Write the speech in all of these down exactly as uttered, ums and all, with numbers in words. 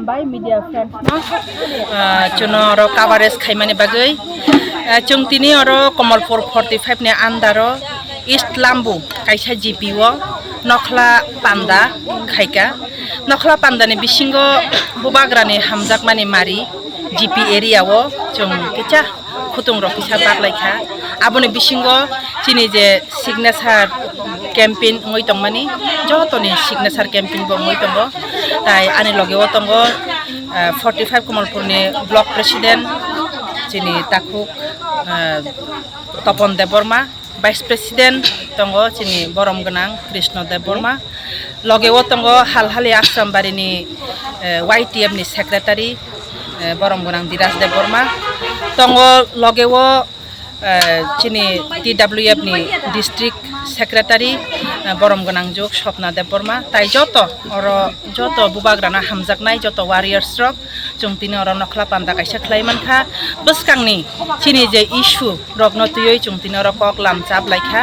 Bai media friends no, ah, chwngno oro coverage khaimani bagwi, ah, chwng tini oro Kamalpur forty five ni under o East Lambu kaisa G P o Nokhla Panda khaika. Nokhla Panda ni bisingo Bubagrani hamjakmani mari G P area o chwng kicha khutung rok kisa bak lai kha. Aboni bisingo chini je signature campaign wngwi tongmani, jotoni signature campaign bo wngwi tongo. Tai ani loge o tongo, ah, forty five Kamalpur ni block president chini takhuk, ah, Topon Debbarma, vice president tongo chini borom gwnang Krishna Debbarma, loge o tongo Halhali Ashram Bari ni, eh, Y T F ni secretary, eh, borom gwnang Diraj Debbarma, tongo loge o, eh, chini T W F ni district secretary, eh, borom gwnang juk Swapna Debbarma, tai joto oro joto Bubagrano hamjaknai joto warriors rok chwng tini oro Nokhla Panda kaisa khlai mankha. Bwskangni chini je issue rokno twiwi chwng tini oro kok lam chap lai kha.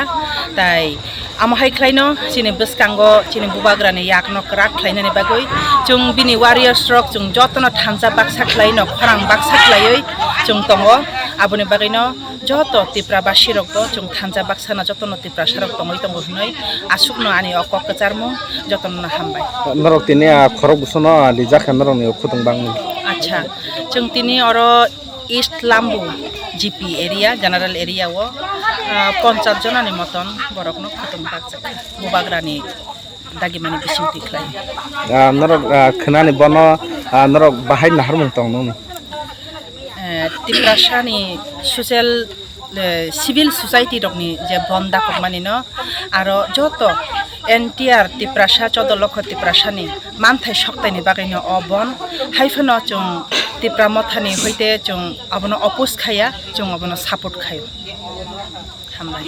Tai amo hai khlaino chini bwskango chini Bubagrani yakno kwrak khlainani bagwi chwng bini warriors rok chwng jotono thansa baksa khlaino, khorang baksa khlaiwi chwng tongo. Aboni bagwino joto Tipra basi rokbo chwng thansa baksano jotono Tiprasa rok tongwi tongo hwnwi aswkno ani o kok kwcharmung jotono hambai. Norok tini, ah, khorok bwsano, ah, rijak kha norokni o khutung bangni. Acha, chwng tini oro East Lambu G P area, general area o, ah, ponchas jonani moton borokno khutung bakjak kha Bubagrani dagimani bisingtwi khlai. Ah, norok, ah, khwnani bono, ah, norok bahai naharmung tong nini? Eh, Tiprasani social, eh, civil society rokni je bon dakokmani no, aro joto N T R Tiprasa, chodo lokho Tiprasani manthai soktaini bagwino o bon, hai phano chwng Tipra Mothani hoite chwng abono oppose khaya, chwng abono support khayo. Hambai.